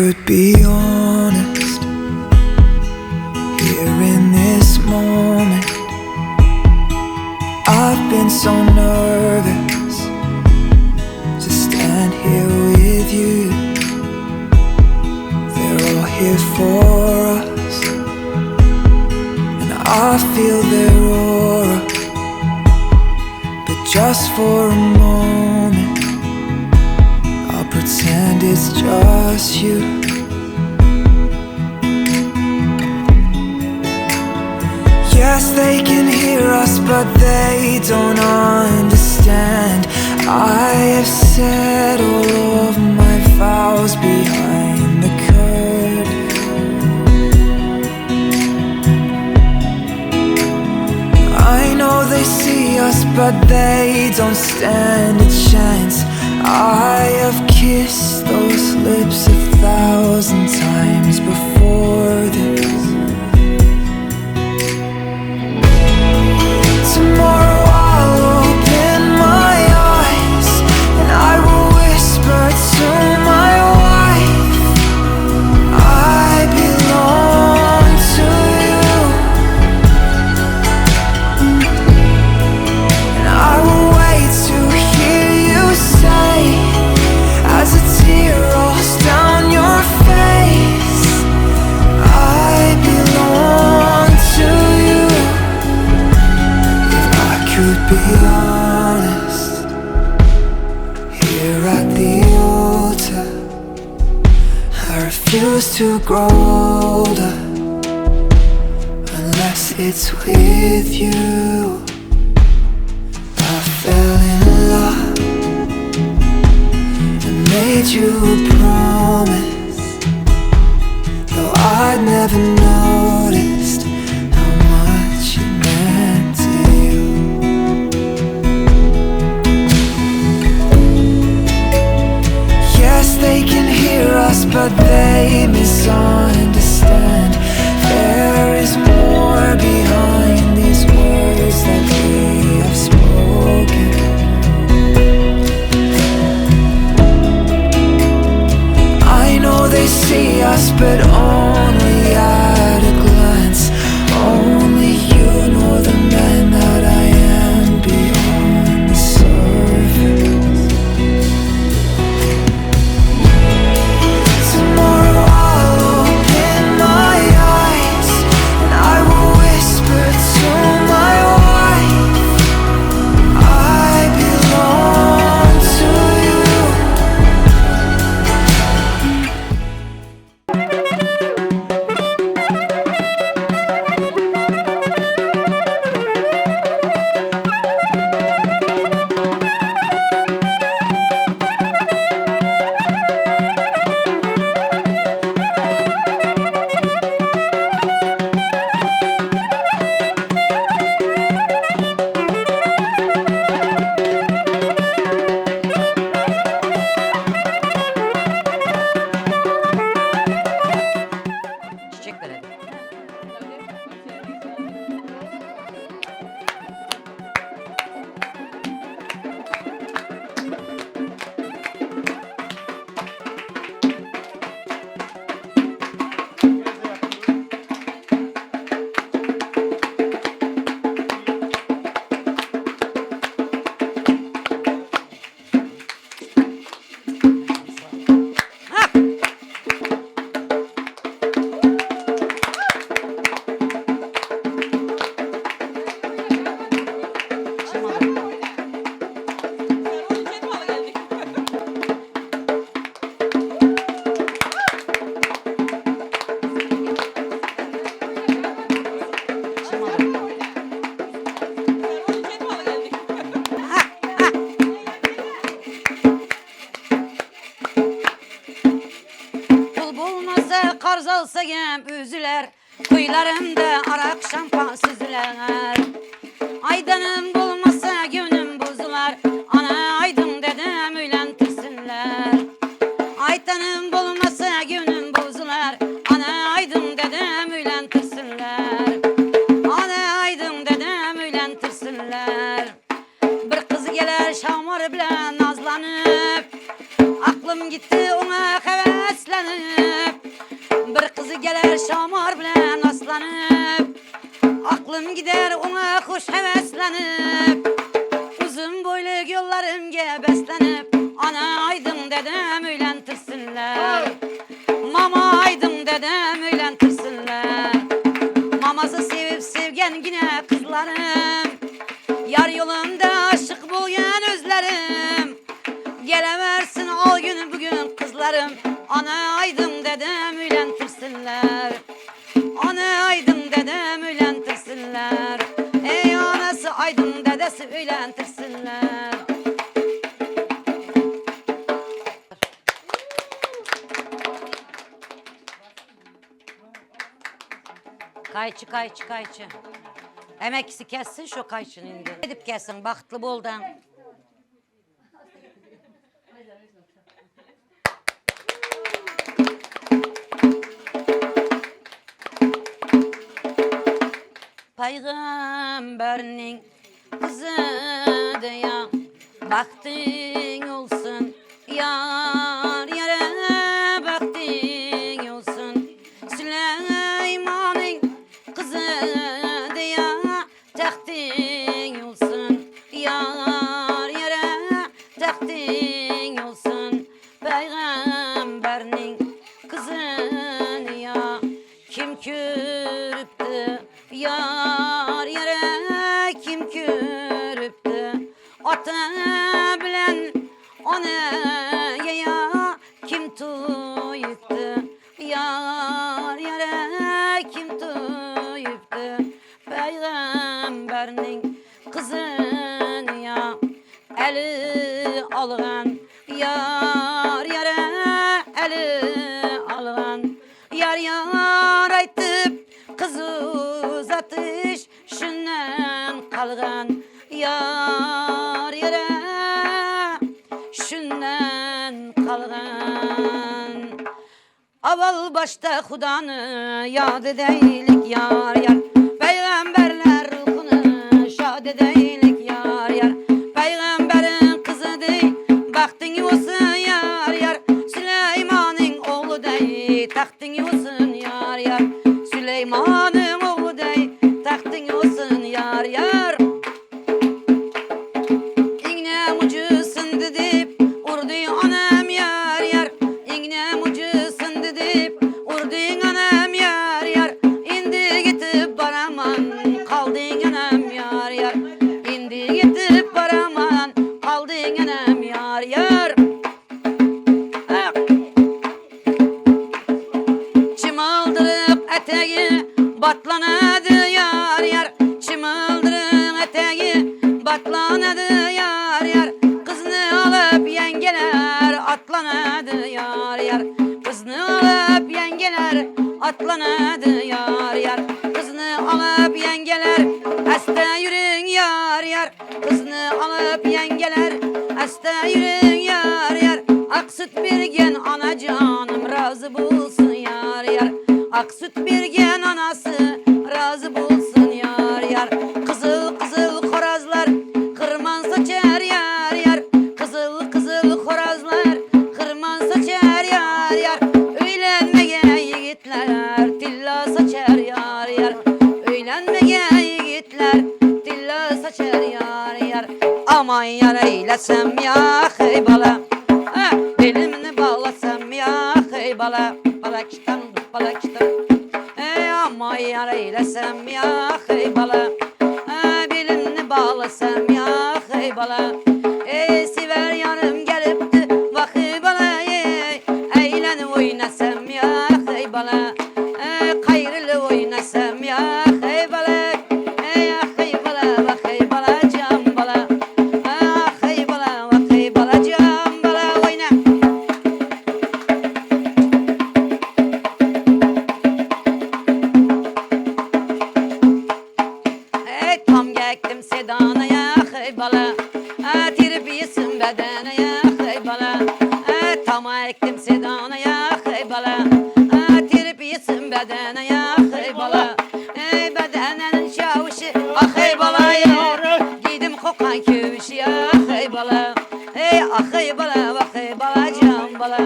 Could be honest here in this moment. I've been so nervous to stand here with you. They're all here for us, and I feel their aura. But just for a moment, I'll pretend it's just you. Yes, they can hear us, but they don't understand. I have said all of my vows behind the curtain. I know they see us, but they don't stand a chance. I have kissed those lips 1,000 times before this. Tomorrow I'll open my eyes and I will whisper to my wife, I belong to you. And I will wait to hear you say, as a tear rolls down your face, I belong to you. If I could be honest, here at the altar, I refuse to grow older unless it's with you. I fell in love and made you a promise, though I'd never noticed how much it meant to you. Yes, they can hear us, but they misunderstand. There is more behind these words that we have spoken. I know they see us, but only at a glance. Only you know the man that I am beyond the surface. Tomorrow I'll open my eyes and I will whisper to my wife, I belong to you. Çiçek verelim. Pul bolmasa karz alsa hem üzüler, Kuyularımda arak şampan süzüler. Aydanım bolmasa gönlüm bozular, Ana aydın dedem öylentirsinler. Aytanım bolmasa gönlüm bozular, Ana aydın dedem öylentirsinler. Ana aydın dedem öylentirsinler. Bir kız geler şamar bilen nazlanıp, Aklım gitti ona heveslenip. Geler şamar bilen aslanyp, Aklym gider oňa hoş höweslenip, Uzyn boýly ýollarymga beslenip, Ana aýdyň dedem öýlentirsinler. Mama aýdyň dedem öýlentirsinler. Mamasy sevip sevgen gine kyzlarym, Ýar ýolunda aşyk bolýan özlerim. Gelewersin ol gün bugün kyzlarym, Ana aýdyň dedem öýlentirsinler. Ana aýdyň dedem öýlentirsinler. Eý anasy aýdyň dedesi öýlentirsinler. Kaýçy kaýçy kaýçy. Emekisi kessin şo kaýçyny indi. Edip kessin bagtly boldan. Paýgamberniň gyzy deýa bagtyň olsun ýar ýara bagtyň olsun Süleýmanyň gyzy deýa Tähtiň olsun ýar ýere tähtiň olsun Pygamberniň kyzyny ýa kim körüpdi ýar ýere kim körüpdi Ata bilen ony ýa kim toýupdy Ýar ýara kim toýupdy Pygamberniň kyzyny ýa Eli algan ýar ýara eli algan Ýar ýar aýtyp kyz uzatyş şundan kalgan Ýar ýara şundan kalgan Awal başda Hudany ýat edeýlik ýar ýar Pygamberler ruhuny şat edeýlik ýar ýar Pygamberiň kyzy deý bagtyň ýuwsun ýar ýar Süleýmanyň ogly deý tagtyň ýuwsun ýar ýar Süleýmanyň ogly deý tagtyň ýuwsun ýar ýar Iňňäm ujy syndy diýip, urdy onam ýar ýar. Iňňäm ujy syndy diýip, urdyň onam ýar ýar. Indi gitip baraman, kaldyň enem ýar ýar. Indi gitip baraman, kaldyň enem ýar ýar. Çymyldyryk etegi batlanady ýar ýar Çymyldyryk etegi batlanady ýar ýar Gyzyny alyp ýeňňeler atlanady ýar ýar Gyzyny alyp ýeňňeler atlanady ýar ýar Gyzyny alyp ýeňňeler äste ýürüň ýar ýar Gyzyny alyp ýeňňeler äste ýürüň ýar ýar Ak süt bergen ana janym razy bolsun ýar ýar Ak süt bergen anasy razy bolsun ýar ýar Gyzyl gyzyl horazlar hyrman saçar ýar ýar Gyzyl gyzyl horazlar hyrman saçar ýar ýar Öýlenmege ýigitler tilla saçar ýar ýar Öýlenmege ýigitler tilla saçar ýar ýar Aman ýar eýlesem ýa-heý bala Belimni baglasam ýa-heý bala Balakdan balakdan Eý aman ýar eýlesem ýa-heý bala Belimni baglasam ýa-heý bala Eý sewer ýarym gelipdi wah-eý bala eý Eýlenip oýnasam ýa-heý bala Gaýrylyp oýnasam ýa-heý bala Eý ah-heý bala wah-heý bala jan bala Ah-heý bala wah-heý bala jan bala oýna. Eý tam gekdim sedana ýa-heý bala Tirip ýesin bedene ýa-heý bala Tama ekdim sedana ýa-heý bala Tirip ýesin bedene ýa-heý bala Eý bedeneniň çawuşy ah-heý bala Geýdim kokan köwüşi ah-heý bala Eý ah-heý bala wah-heý bala jan bala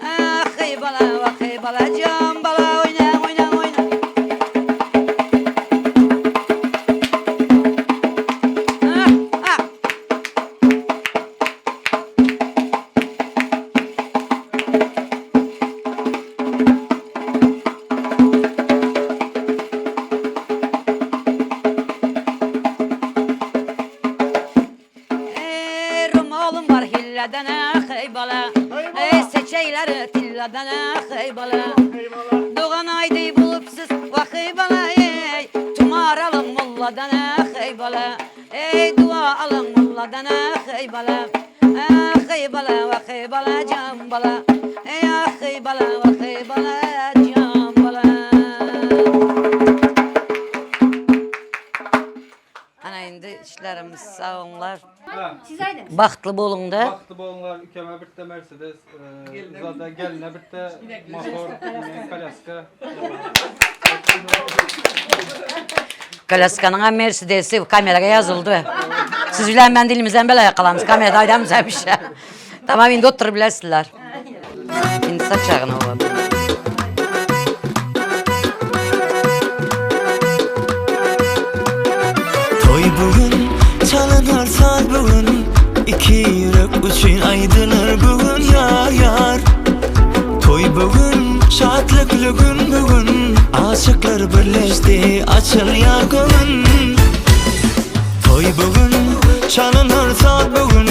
Ah-heý bala wah-heý bala jan bala oýna. Şireden ah ey bala. Ey seçeyler tilladan ah ey bala. Doğan aydı bulupsuz vah ey bala ey. Tumar alın molladan ah ey bala. Ey dua alın molladan ah ey bala. Ah ey bala vah ey bala can bala. Ey ah ey bala vah ey bala can bala. Ana indi işlerimiz sağ onlar. Siz aydın. Bagtly boluňda. Bagtly boluňlar ükeme birde mercedes, zada geline birde motor, kolyaska. Kolyaskanyň mercedesi kameraga ýazyldy. Siz bilen men dilimizden bela ýakalamyz. Kamerada aýdamyz hemişe. Tamam indi oturyp bilersizler. Indi saçagyna oba. Toý bu gün, çalynar saz bu gün, Iki ýürek üçin aýdylar bu gün ýar ýar. Toý bu gün, şatlykly gün bu gün, Aşyklar birleşdi, açylýar göwün. Toý bu gün, çalynar saz bu gün,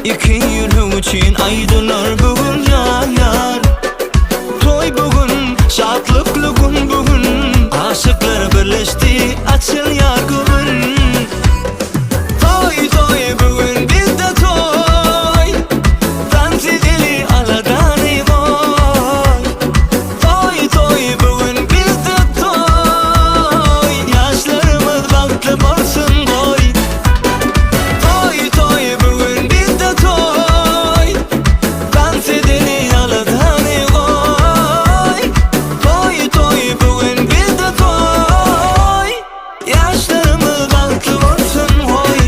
Iki ýürek üçin aýdylar bu gün ýar ýar. Toý bu gün, şatlykly gün bu gün, Aşyklar birleşdi, açylýar göwün. Toý toý bu gün bizde toý, Dans edeli aladany goý. Toý toý bu gün bizde toý, Ýaşlarymyz bagtly bolsun goý. Toý toý bu gün bizde toý, Dans edeli aladany goý. Toý toý bu gün bizde toý, Ýaşlarymyz bagtly bolsun goý.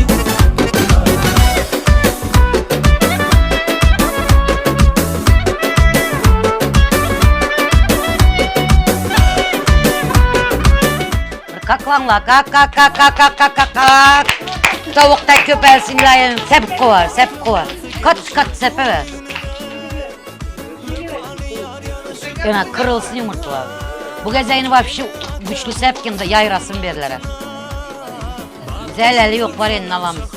Bir kaklaňla kak kak kak kak kak kak kak kak. Towukda köpelsin laýyn sepip kowar, sepip kowar. Kat kat sepewer. Ýöne kyrylsyn ýumurtgalar. Bu gezegini wapşi güçli sepgin-de ýaýrasyn berlere. Zeleli ýok bar eline alamyz.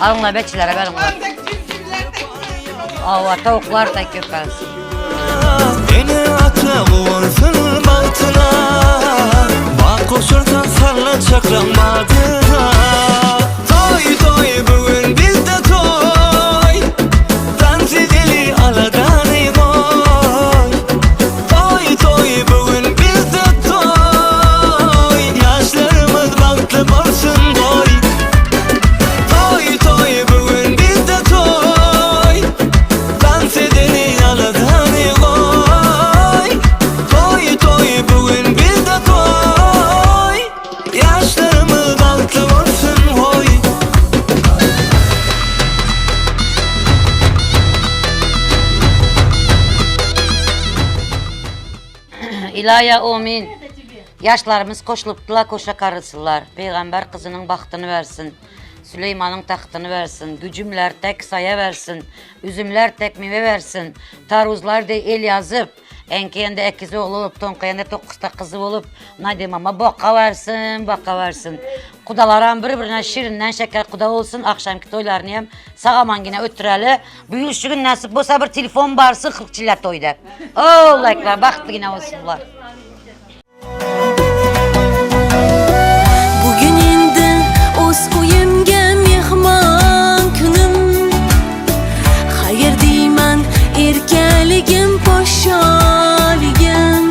Alyňlar beçilere beriňler. Awa towuklar da köpelsin. Ene ata guwansyn bagtyna Bak goşarsan salla çakraň badyna Toý toý bu gün bizde toý Tans edeli aladany goý Toý toý bu gün bizde toý Ýaşlarymyz bagtly bolsun goý Toý toý bu gün bizde toý Dans edeli aladany goý Toý toý bu gün bizde toý Ýaşlarymyz bagtly bolsun goý Ilaýa omin. Ýaşlarymyz koşulypdylar koşa karylsynlar. Pygamber gyzynyň bagtyny bersin. Süleýmanyň tagtyny bersin. Güjümler tek saýa bersin. Üzümler tek miwe bersin. Taruzlar deý el ýazyp, eňkeýende ekiz ogly bolup, toňkaýanda tokuzta gyzy bolup, Nadimama baka bersin, baka bersin. Kudalaram bir-birine şirinden şeker kuda bolsun, agşamky toýlaryny hem sag-aman gine ötüreli. Bu ýyl şu gün nesip bolsa bir telefon barsyn 40 çille toý dep. Allahu ekber, bagtly gine bolsunlar. Bugün endi o'z uyimga mehmon kunim Xayr deyman erkaligim podsholigim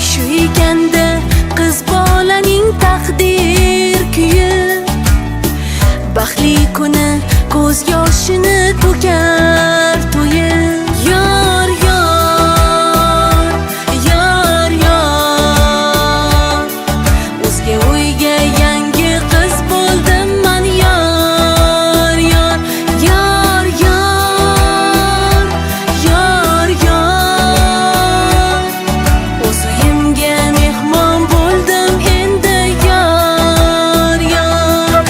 Shu ekanda qiz bolaning taqdir kuyi Baxtli kuni ko'z yoshini to'kar to'yi Yor yor yor yor O'zga uyga yangi qiz bo'ldim man yor yor yor yor yor yor O'z uyimga mehmon bo'ldim endi yor yor.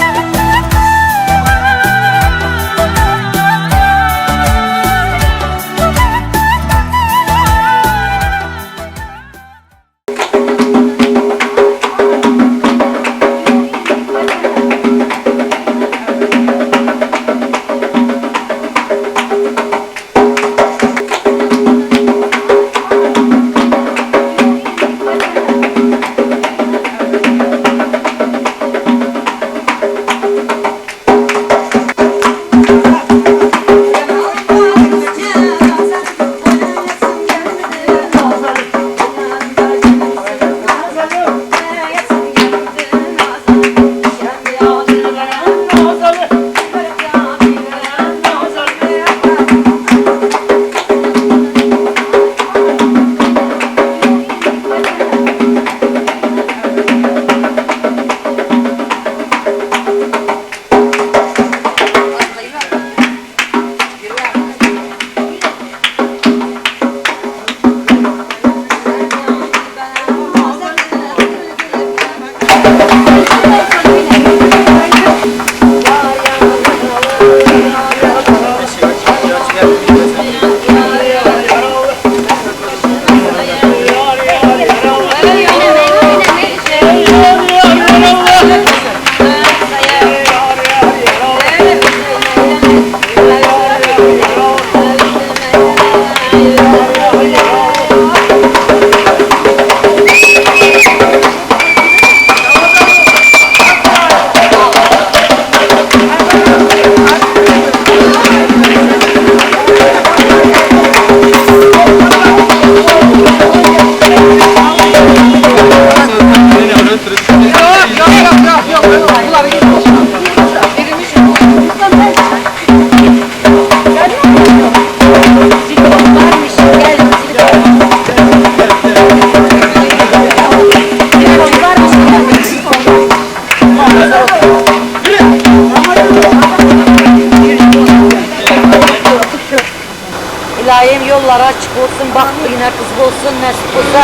Ýollary açyk bolsun, bagtly güner gyz bolsun, nesip bolsa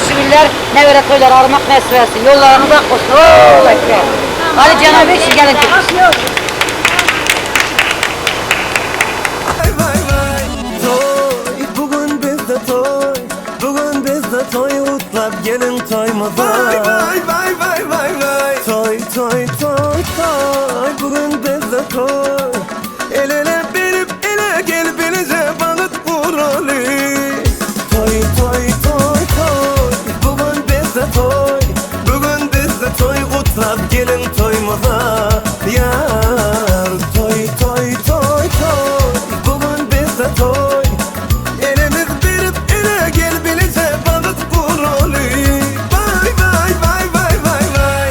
şu günler nebere toýlary armak nesip etsin. Ýollaryňyz ak bolsun. Allahu ekber. Aly jana bir gelin. Toy bugün bizde toy Bugün bizde toy Utlap gelin toyumuza Vay vay vay vay vay vay Toy toy toy toy Bugün bizde toy El ele berip ele gel birce bagyt guraly Toy toy toy toy Bugün bizde toy Bugün bizde toy Gutlap gelin toyumuza Yar Toy toy toy toy Bugün bizde toy Elimiz berip ele gel birce bagyt guraly Vay vay vay vay vay vay.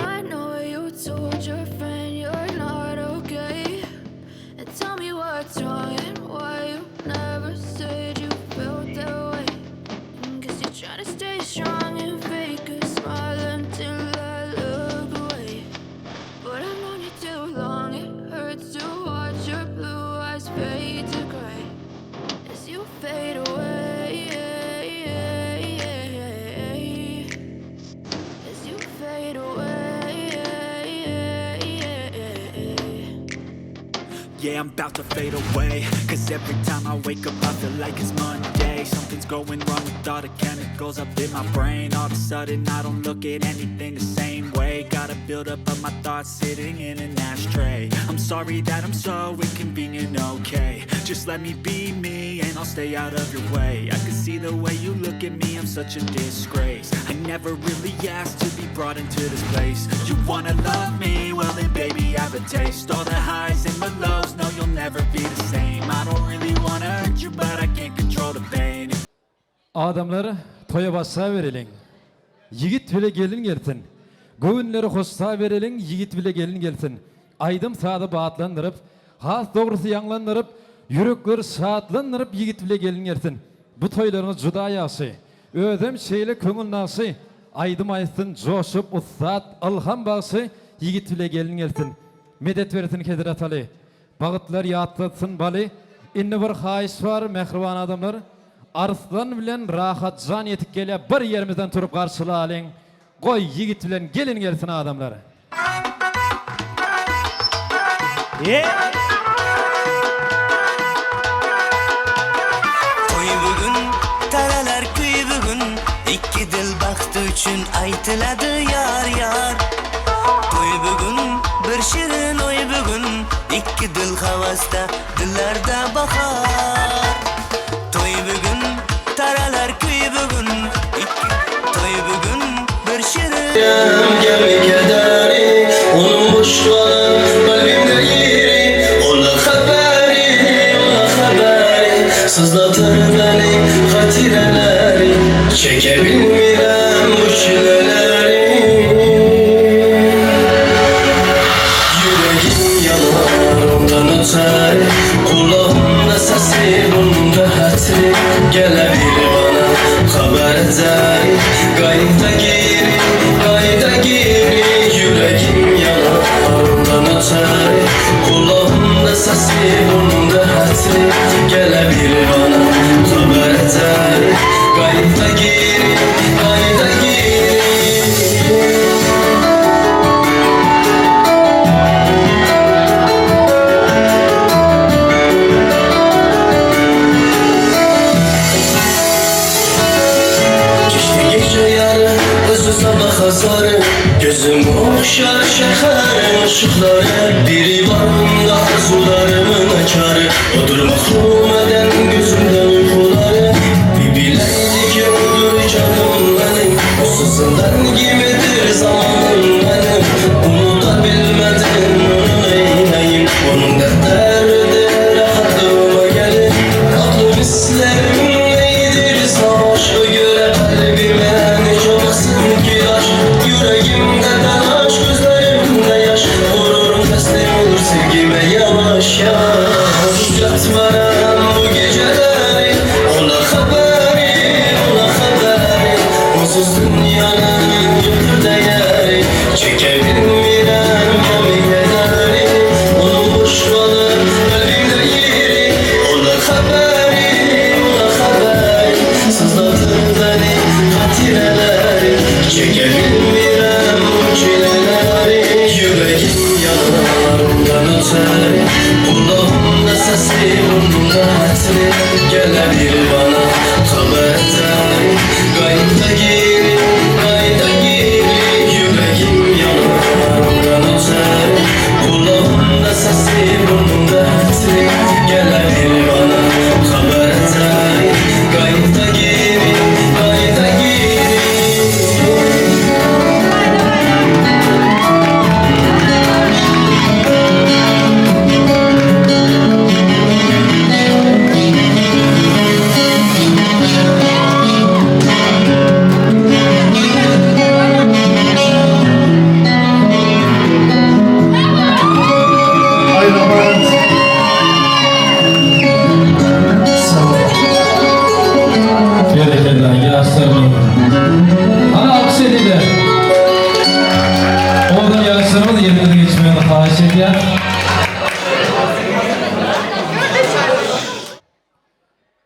I know you told your friend you're not okay. And tell me what's wrong and why you never said you felt that way. And guess you're trying to stay strong and fake a smile until I look away. But I've known you too long, it hurts to watch your blue eyes fade to gray as you fade away. As you fade away. Yeah, I'm about to fade away Cause every time I wake up I feel like it's Monday Something's going wrong with all the chemicals up in my brain All of a sudden I don't look at anything the same way Gotta build up of my thoughts sitting in an ashtray I'm sorry that I'm so inconvenient, okay Just let me be me and I'll stay out of your way I can see the way you look at me, I'm such a disgrace I never really asked to be brought into this place You wanna love me? Well then baby I have a taste All the highs and the lows, no you'll never be the same I don't really wanna hurt you but I can't control the pain Adamlar toýa başla bereliň. Ýigit bile gelin gelsin. Göwünleri hoşla bereliň, ýigit bile gelin gelsin. Aýdym-sazy batlandyryp, has dogrusy ýaňlandyryp, ýürekleri şatlandyryp ýigit bile gelin gelsin. Bu toýlaryňyz juda ýagşy. Özem şeýle köňül nagşy. Aýdym aýtsyn joşup ussat Ylham bagşy ýigit bile gelin gelsin. Medet bersin Hezret Aly. Bagytlar ýatlatsyn baly. Indi bir haýyş bar mähriban adamlar. Arslan bilen Rahatjan ýetip gelýär bir ýerimizden turup garşylalyň. Goý ýigit bilen gelin gelsin adamlar. Toý bu gün, taralar küý bu gün, Ikki dil bagty üçin aýtylady ýar-ýar. Toý bu gün, bir şirin oý bu gün, Ikki dil hawasda, dillerde bahar. Toý bu gün, taralar küý bu gün, Ikki toý bu gün, bir şirin. Gemi kederi, Onun boş galan kalbimde yeri, Ola haberi, ola haberi, Sızlatır beni hatireleri, Çekebilmirem bu çileleri. Yüreğim yanar ondan öter, Kulağımda sesi, burnumda hatri, Gelebilir bana haber eder, Kayıta geri, kayıta geri, Yüreğim yanar ondan öter, Kulağımda sesi, burnumda hatri, Gelebilir bana haber eder, Kayıta geri, kayıta geri. Geçti gece yarı, özü sabah azarı Gözüm okşar şekerin ışıkları Biri var bunda arzularımın açarı Odur mahrum eden gözümden uykuları Bir bileydi ki odur canım benim O sızılar gibidir zamanım benim Bunu da bilmedim onu neyleyim Onun dertleridir rahatlığıma gelir Aklım hislerim neydir savaş Göre kalbime ne olasın ki aşk Yüreğimde telaş gözlerimde yaş Gururum teslim olur sevgime yavaş yavaş Yatmaram bu geceleri Ola haberi, ola haberi Onsuz dünyanın yoktur değeri Çekebilmirem gemi kederi Onun boş kalır kalbimde yeri Ola haberi, ola haberi Sızlatır beni hatireleri Çekebilmirem bu çileleri Yüreğim yanar ondan öter Kulağımda sesi burnumda hatri Gelebilir bana haber eder Kayıta geri, kayıta geri Yüreğim yanar ondan öter Kulağımda sesi burnumda hatri Gelebilir bana haber eder Kayıta geri, kayıta geri. Berekella ýaşlarymyz. Hany alkyş edeli. Owadan ýaşlarymyz ýerine geçmegini haýyş edýän.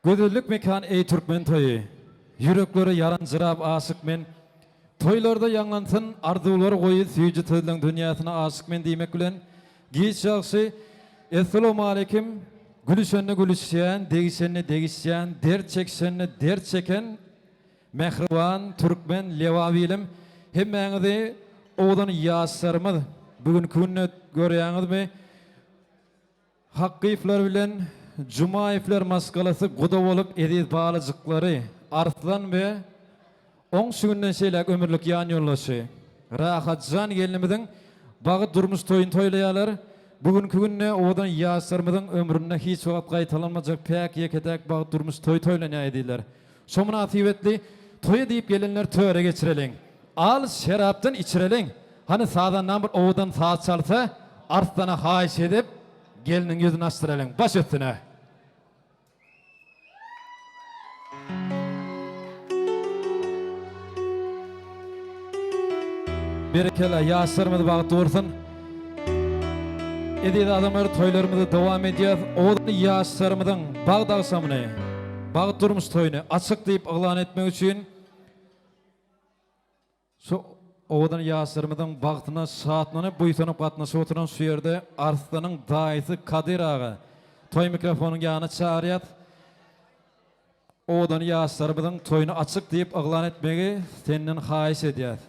Gözellik mekan eý türkmen toýy. Ýüreklere ýaranjyrap aşyk men. Toýlarda ýaňlansyn arzuwlar goýy süýji sözleň dünýäsine aşyk men diýmek bilen giç ýagşy Essalowmaleýkim gülüşende gülüşýän degişende degişýän dert çekişende dert çeken mähriban türkmen Lebap ilim hemmäňizi owadan ýaşlarymyz bu günki günde görýäňizmi Hakgyýewler bilen Jumaýewler maşgalasy guda bolup eziz balajyklary Arslan we oň şu günden şeýläk ömürlik ýan ýoldaşy Rahatjan gelnimiziň bagy durmuş toýuny toýlaýarlar. Bu günki günde owadan ýaşlarymyzyň ömründe hiç wagt gaýtalanmajak päk ýeke-täk bagt durmuş toýy toýlanýar ezizler. Şo mynasybetli toýa diýip gelenleri töre geçireliň. Al şerapdan içireliň. Hany sazandam bir owadan saz çalsa, Arslana haýyş edip, gelniň ýüzüni açdyralyň. Baş üstüne. Berekella, ýaşlarymyz bagtly bolsun. Eziz adamlar toýlarymyzy dowam edýäs. Owadan ýaşlarymyzyň bagt agşamyny, bagt durmuş toýuny açyk diýip yglan etmek üçin şu owadan ýaşlarymyzyň bagtyna şatlanyp, buýsanyp gatnaşyp oturan şu ýerde Arslanyň daýysy Kadyr aga toý mikrofonyň ýanyna çagyrýas. Owadan ýaşlarymyzyň toýuny açyk diýip yglan etmegi senden haýyş edýäs.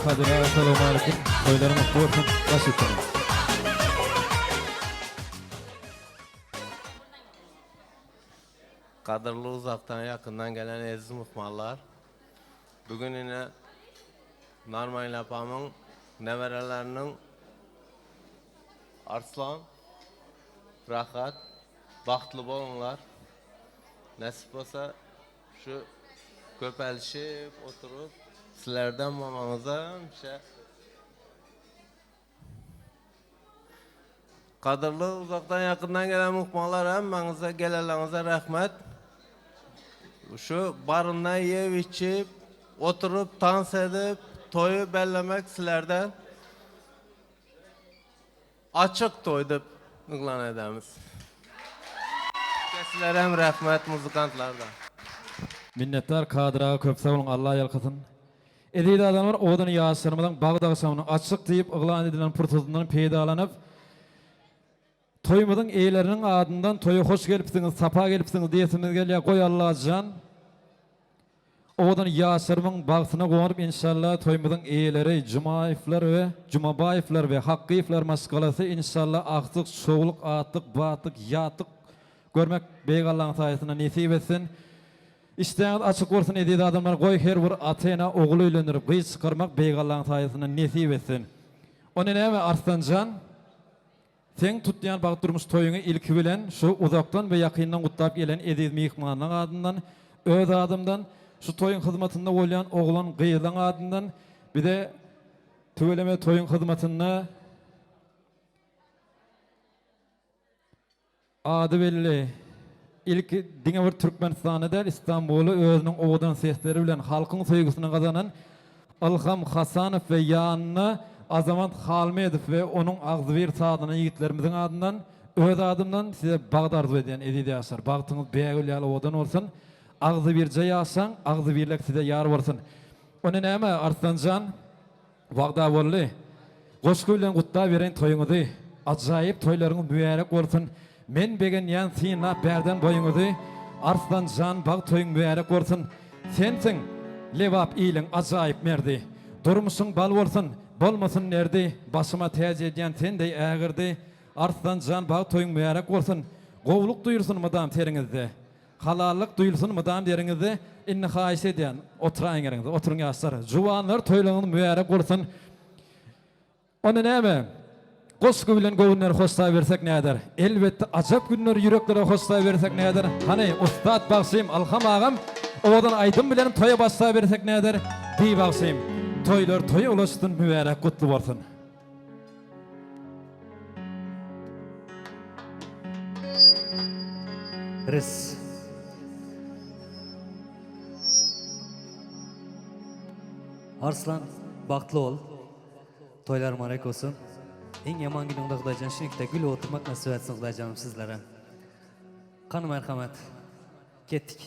Kadyr aga salowmaleýkim toýlaryň gutly bolsun baş üstüne. Gadyrly uzakdan ýakyndan gelen eziz myhmanlar! Bu gün ine Narmaýyl apamyň nebereleriniň Arslan, Rahat, bagtly boluňlar! Nesip bolsa şu köpelişip oturyp sizlerden mamaňyza hemişe Gadyrly uzakdan ýakyndan gelen myhmanlar hemmäňize gelenleriňize rahmet. Şu barynda iýip içip, oturyp tans edip, toýy bellemek sizlerden açyk toý diýip yglan edemiz. Sizlere hem rahmet muzykantlarda. Minnetdar Kadyr aga köp sag boluň Alla ýalkasyn. Eziz adamlar owadan ýaşlarymyzyň bagt agşamynyň açyk diýip yglan edilen pursatyndan peýdalanyp, toýumyzyň eýeleriniň adyndan toýa hoş gelipsiňiz, sapa gelipsiňiz diýesimiz gelýär. Goý Allajan owadan ýaşlarymyň bagtyna guwanyp inşallah toýumyzyň eýeleri Jumaýewler we Jumabaýewler we Hakgyýewler maşgalasy inşallah agtyk, şowluk, atlyk, batlyk, ýatlyk görmek Beýik Allaň saýasynda nesip etsin. Işdäňiz açyk bolsun eziz adamlar goý her bir ata ene ogul öýlendirip gyz çykarmak Beýik Allaň saýasynda nesip etsin. Onda näme Arslanjan seň tutýan bagt durmuş toýuňy ilki bilen şu uzakdan we ýakyndan gutlap gelen eziz myhmanlaň adyndan öz adymdan şu toýuň hyzmatynda bolýan oglan gyzlaň adyndan bize tüweleme toýuň hyzmatynda Ady belli, ilki diňe bir Türkmenistanda däl, Istanbulda özüniň owadan sesleri bilen halkyň söýgüsini gazanan Ylham Hasanow we ýanynda Azamat Halmedow we onuň agzybir sazanda ýigitlerimiziň adyndan, öz adymdan size bagt arzuw edýän eziz ýaşlar. Bagtyňyz bägül ýaly owadan bolsun. Agzybirje ýaşaň, agzybirlik size ýar bolsun. Onda näme, Arslanjan? Wagda boldy. Goşgy bilen gutlabereýin toýuňyzy. Ajaýyp toýlaryňyz mübärek bolsun. Men begenýän synlap bärden boýuňyzy. Arslan jan bagt toýuň mübärek bolsun. Sensiň Lebap iliň ajaýyp merdi. Durmuşyň bal bolsun, bolmasyn derdi. Başyma täç edýän sen deý ägirdi. Arslan jan bagt toýuň mübärek bolsun. Gowluk duýulsyn mydam seriňizde. Halallyk duýulsyn mydam deriňizde indi haýyş edýän oturaýyň ýeriňizde oturyň ýaşlar juwanlar toýlaryňyz mübärek bolsun onda näme goşgy bilen göwünleri hoşlabersek näder elbetde ajap günler ýüreklere hoşlabersek näder hany ussat bagşym Ylham agam owadan aýdym bilen toýa başlabersek näder diý bagşym toýlar toýa ulaşsyn mübärek gutly bolsun. Res. Arslan bagtly bol. Toýlar mübarek bolsun. Iň ýaman günüňde Hudaýjan şunikde gülüp oturmak nasip etsin Hudaýjanym sizlere. Kany merhamet. Ketdik.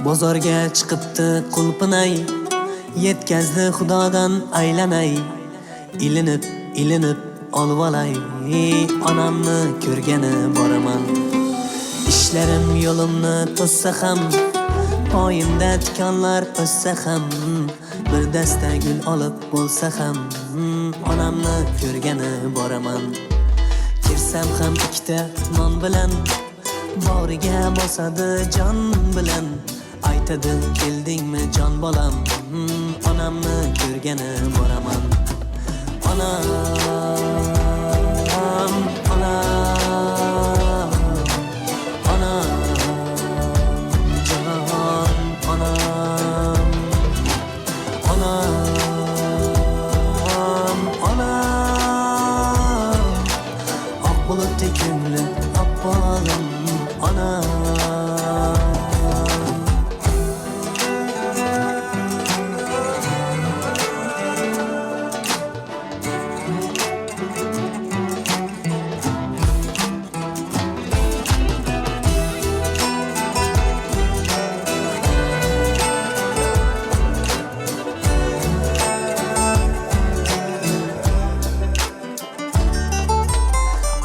Bozorga chiqibdi qulpinay, Yetkazdi Xudodan aylanay, Ilinib, ilinib olvolay, Onamni ko'rgani boraman. Ishlarim yo'limni to'ssa ham, Poyimda tikonlar o'ssa ham, Bir dasta gul olib bo'lsa ham, Onamni ko'rgani boraman. Kirsam ham ikkita non bilan, Bag'riga bosadi jon bilan, Aytadi keldingmi jon bolam, Onamni ko'rgani boraman. Onam, onam, onam, jan onam. Onam, onam, Ak bulutdek köňli apbagym, onam.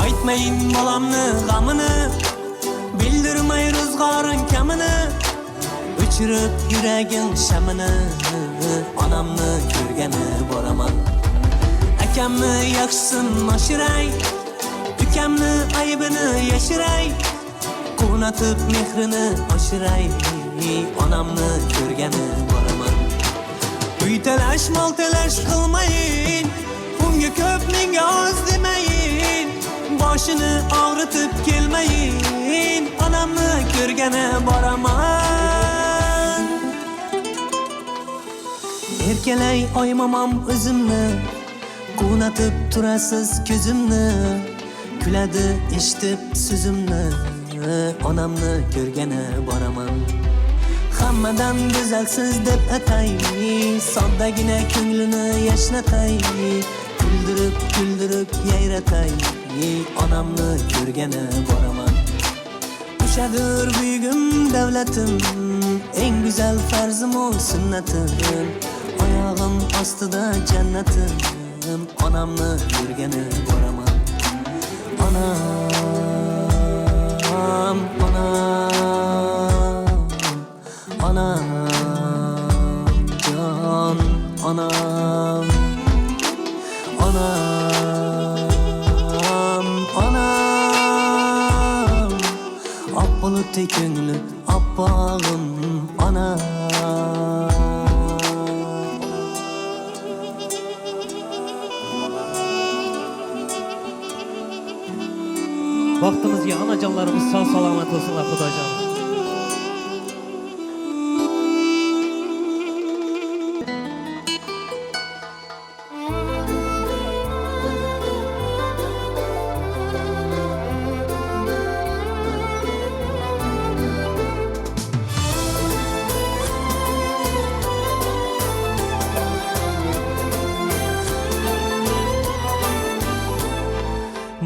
Aýtmaýyn balamny gamyny, Bildirmeý ruzgaryň kemini, Öçürip ýüregiň şemini, Onamny görgeni boraman. Akamny ýagşysyn aşyraý, Ukamny aýbyny ýaşyraý, Guwnatyp mehrini aşyraý, Onamny görgeni boraman. Uý talaş, mol talaş kylmaýyn, Unga köp, menga oz demeýin, Boşyny ogrytyp kelmeýin, Onamny görgeni boraman. Erkeleý oý mamam özümni, Guwnatyp turasyz közümni, Küledi eşidip sözümni, Onamny görgeni boraman. Hammadan go'zalsiz deb atay, Soddagina ko'nglini yashnatay, Kuldirib, kuldirib yayratay, Onamni ko'rgani boraman. O'shadir buyugim davlatim, Eng go'zal farzim u sunnatim, Oyog'im ostida jannatim, Onamni ko'rgani boraman. Onam, onam, onam, jon onam. Onam, onam, Oq bulutdek ko'ngli oppog'im, onam. Bagtymyz anajanlarymyz sag salamat bolsunlar Hudaýjan.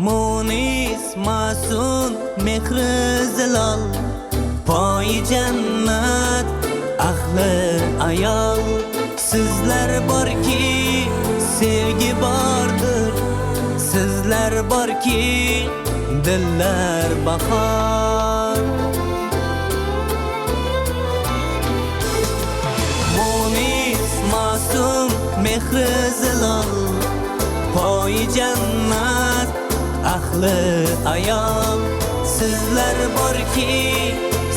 Munis masun mehri zilol, Poyi jannat ahli ayol, Sizlar borki sevgi bordir, Sizlar borki dillar bahor. Munis masum mehri zilol, Poyi jannat ahli ayol, Sizlar borki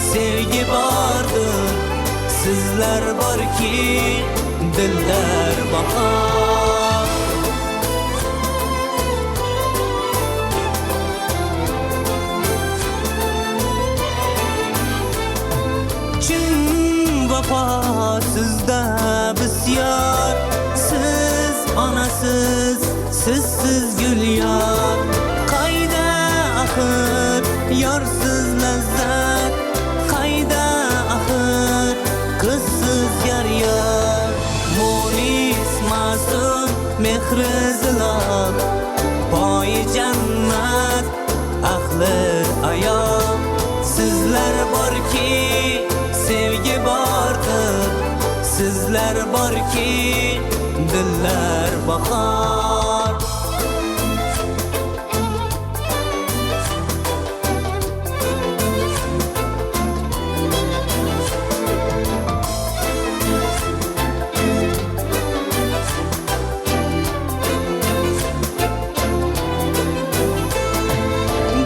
sevgi bordir, Sizlar borki dillar bahor. Chin vafo sizda bisyor, Siz onasiz, sizsiz gul yor. Qayda axir yorsiz lazzat, Qayda axir qizsiz yar yor. Munis masum mehri zilol, Poyi jannat ahli ayol, Sizlar borki sevgi bordir, Sizlar borki dillar bahor.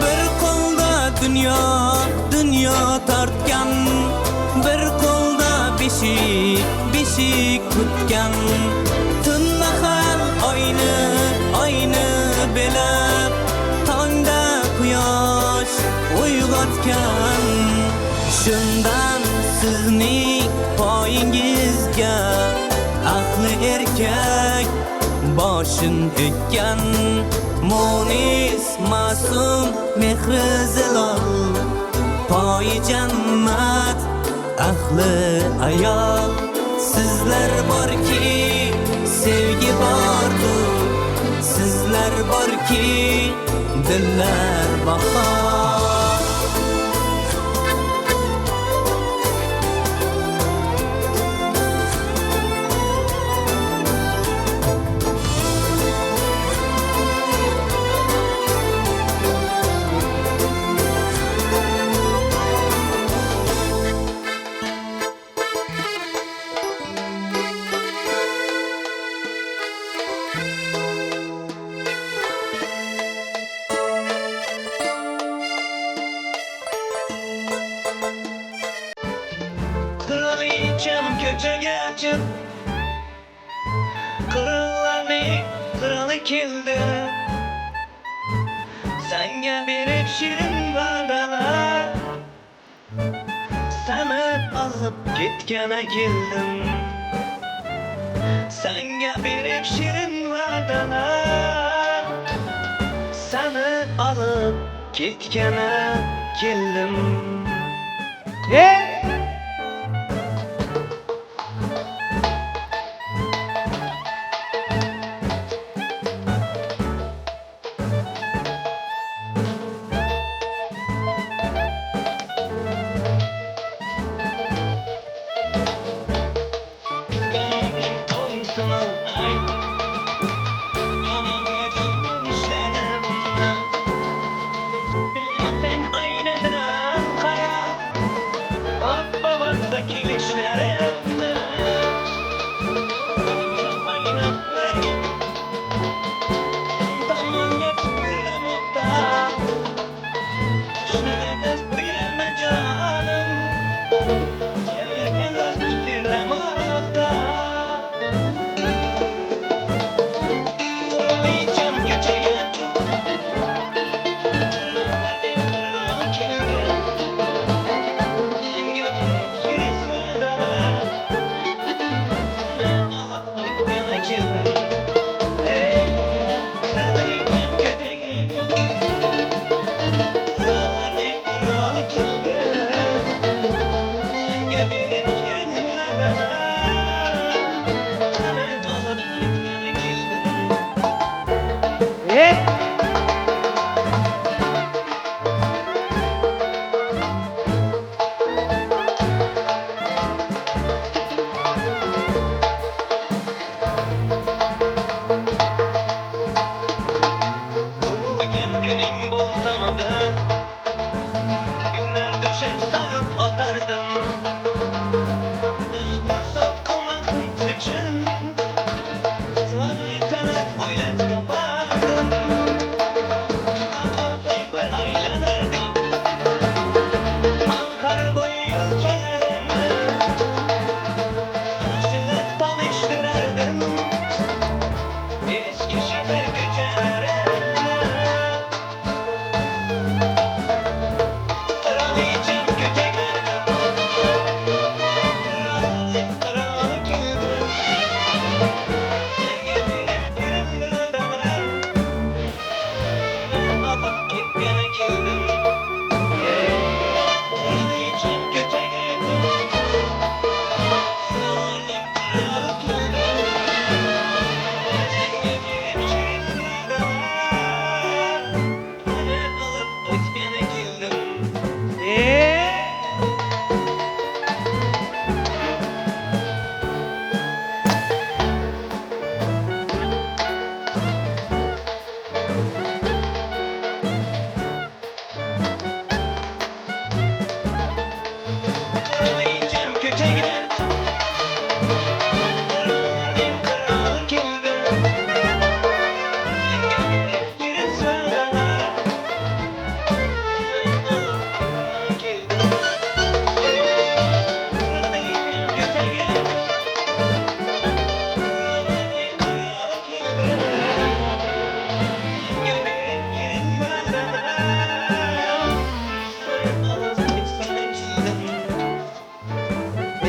Bir qo'lda dunyo, dunyo tortgan, Bir qo'lda beshik, beshik tutgan, Tun mahal oyni Oyni belab tongda quyosh uyg'otgan. Shundan sizning poyingizga ahli erkak boshin ekkan. Munis ma'sum mehri zilol poyi jannat ahli ayol. Sizlar borki sevgi bordir, sizlar borki dillar bahor. Kraliçem ko'chaga chiq, Qirollarning qiroli keldi. Sanga berib shirin va'dalar, Sani olib ketgani keldim. Sanga berib shirin va'dalar, Sani olib ketgani keldim. Hey!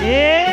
E!